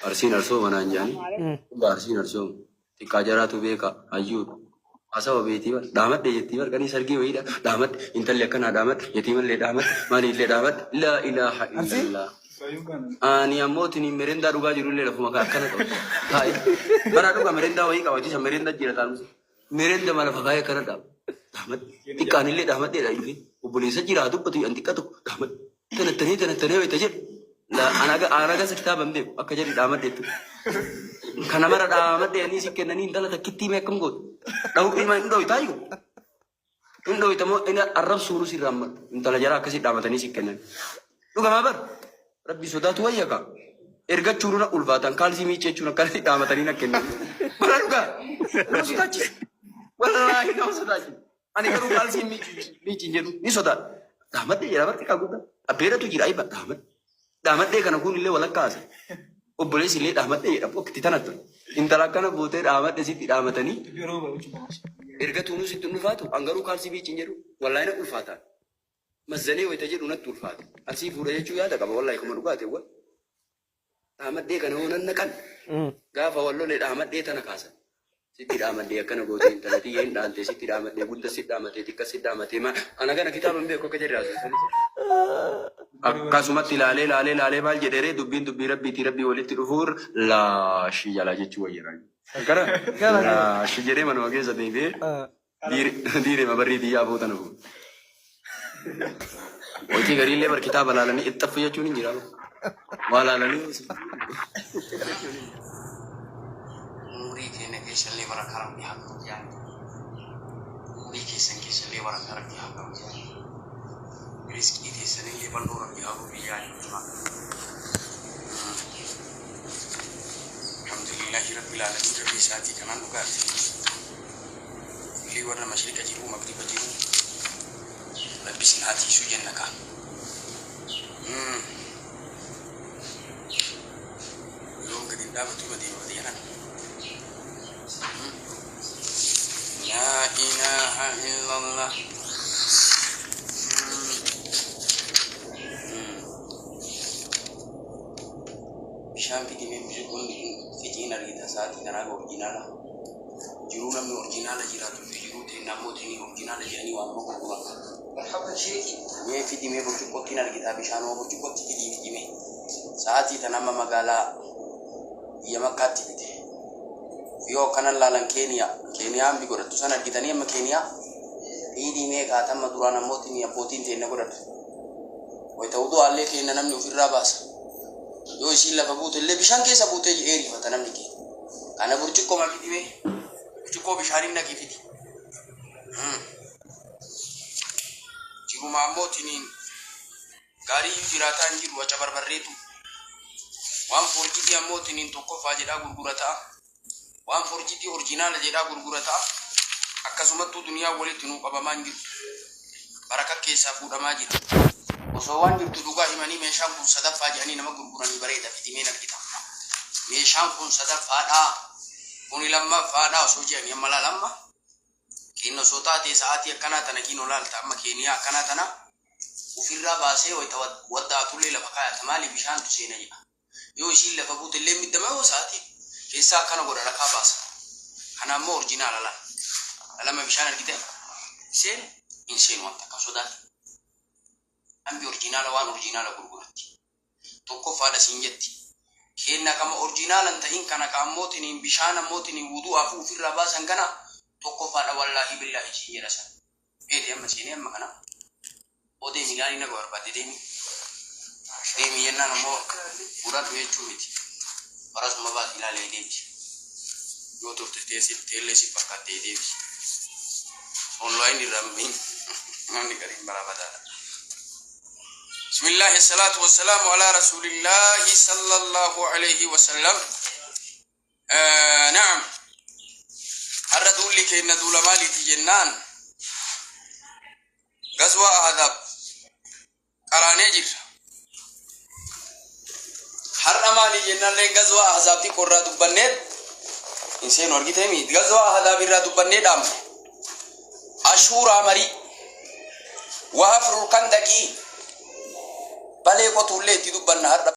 Arsiin arsooma naan jedhanii. Dhugaa arsiin arsooma. Xiqqaa jaraatu beeka hayyuudha. Hasawa beetii bar dhaamadhe jettii bar qanii sargii wayiidha dhaamadhe intalli akkanaa dhaamadhe yatiimallee dhaamadhe maaliillee dhaamadhe laa ilaaha Arsii? illallah. Ani ammoo tiniin merendaa dhugaa jirullee lafuma kaa akkana qabu. Taa'e. Bara dhuga merendaa wayii qaba jisa merenda jira taa'umsa. Merenda mala fakaayee akkana dhaaba. Dhaamadhe. Xiqqaanillee dhaamadheedha dhufe. Obboleessa jira haa dubbatu an xiqqa tokko dhaamadhe. Tanattanii tanattanii wayita jedhu. Ana gasa kitaaba hin beeku akka jedhu dhaamadheettu. Kana mara dhaamadhe ani si kennanii intala takkittii mee akkam gootu. Dha'uu ilma hin dhooytaayyuu. Hin dhooyta moo inni arrabsuunu sirraa hin malu. Intala jaraa akkasii dhaamatanii si kennan. Dhugamaa bar. Rabbi sodaatu wayya kaa. Ergachuunu na ulfaatan kaalsii miicceechuun akkanatti dhaamatanii na kennan. Bara dhugaa. Nama sodaachisa. Wallaahi nama sodaachisa. Ani garuu kaalsii miicci hin jedhu ni sodaadha. Dhaamadhee jedha barti kaa guddaa. Abbeeratu jira ayba dhaamadhe. Dhaamadhee kana kun illee walakkaa haasa. Obboleessi illee dhaamadhee jedha okkiti tanattu. Intala akkana gootee dhaamadhe sitti dhaamatanii erga tuunuu sitti hin ulfaatu an garuu kaalsii miicci hin jedhu wallaahi na ulfaata. Mazzanee wayita jedhu natti ulfaata. Arsii fuudha jechuu yaada qaba wallaahi kuma dhugaate wal. Dhaamadhee kana hoo nan naqan. Gaafa wal lole dhaamadhee tana kaasan. Sitti dhaamadhee akkana gootee intala tiyya hin dhaante sitti dhaamadhee gudda sitti dhaamatee xiqqa sitti dhaamatee maa ana kana kitaaba hin beeku akka jedhe haasofsanii. Akkasumatti ilaalee ilaalee ilaalee maal jedheeree dubbiin dubbii rabbiitii rabbii walitti dhufuur laashii jalaa jechuu wayya. Gara Gara gara. laashii jedhee manuma keessa deebi'ee Diirema barrii tiyyaa afoo tana fuudhe. Hojii gariillee bar kitaaba laalanii itti jechuun hin jira. Waa laalanii Umurii keenya keessallee barakaa Rabbi haa qabu yaani. Umurii keessan keessallee barakaa Rabbi haa qabu yaani. Rizqii teessanillee bal'oo Rabbi haa godhu yaani. Alhamdulillahi Rabbil Aalamiin Rabbi isaatii kanaan dhugaati. Kulli warra mashriqa jiruu magriba jiruu Rabbi isin haa tiisuu jenna kaa. Yeroon gadi hin dhaabatu ima deema badiyanan. Laa ilaaha illallah. Bishaan fidi mee wanni kun fixiin argita sa'aatii kanaa orjinaala. Jiruu namni orjinaala jiraatuu fi jiruu teenna ammoo teenii orjinaala jedhanii waa nama gurguran. Mee fidi mee burcuqqootti hin argitaa bishaanuma burcuqqootti fidii fidi mee. Sa'aatii tana amma magaalaa biyya Makkaatti fide. Yoo akkanan laalan Keeniyaa. Keeniyaa hambi godhattu san argitanii amma Keeniyaa. Fiidii mee kaatamma duraan ammoo tinii abbootiin teenna godhatu. Wayita wudu'aallee keenna namni ofirraa baasa. Yoo isiin lafa buute illee bishaan keessa buutee jedhee rifata namni keenya. Kana burcuqqoma fidi mee. Burcuqqoo bishaaniin naqii fidi. Jiruma ammoo tiniin gaariiyyuu jiraataa hin jiru waca barbarreetu. Waan forjidii ammoo tiniin tokkoffaa jedhaa gurgurataa. Waan forjidii orjinaala jedhaa gurgurataa. Akkasumattuu duniyaan walitti nuu qabamaa hin jirtu. Baraka keessaa fuudhamaa jira. Osoo waan jirtu dhugaa himanii meeshaan kun sadaffaa jedhanii nama gurguranii bareeda fidimeen argita. Meeshaan kun sadaffaadhaa kuni lammaffaadhaa osoo jedhanii amma laala amma keenna osoo taatee sa'aatii akkanaa tana kiinoo laalta amma keeniyaa akkanaa tana ofirraa baasee wayita waddaatullee lafa kaayata maali bishaantu seena jedha. Yoo isiin lafa buute illee middama yoo sa'aatii keessaa akkana godha rakaa baasa. Kana ammoo orjinaala laal. Lama bishaan argite seenu hin seenu wanta akka sodaati. Hambi orjinaala waan orjinaala gurguratti. Tokkoffaadha siin jetti. Keenna kama orjinaala hin ta'in kana ka ammoo tiniin bishaan ammoo tiniin wudu'aafuu ofirraa baasan kana tokkoffaadha wallaahi billaahi siin jedha san. Meeti amma seenee amma kana oo deemi ilaalii naga barbaadde deemi. Deemi jennaan ammoo fudhadhu jechuu miti. Farasuma baati ilaalee deebisi. Yoo turte teessi teellee si fakkaattee deebisi. Online irraa hin namni gariin baraa badaadha. Bismillahi salaatu wassalaamu alaa rasuulillahi sallallahu alayhi wasallam. Naam. Har'a duulli keenna duula maaliiti jennaan gazwaa Ahzaab qaraanee jirra. Har'a maali jennaan leen gazwaa Ahzaab xiqqoo irraa dubbannee hin seenu argitee miti. Gazwaa Ahzaab irraa dubbannee dhaamne. Ashuuraa marii wahafrul kandaqii balee qotuullee itti dubbanna har'a.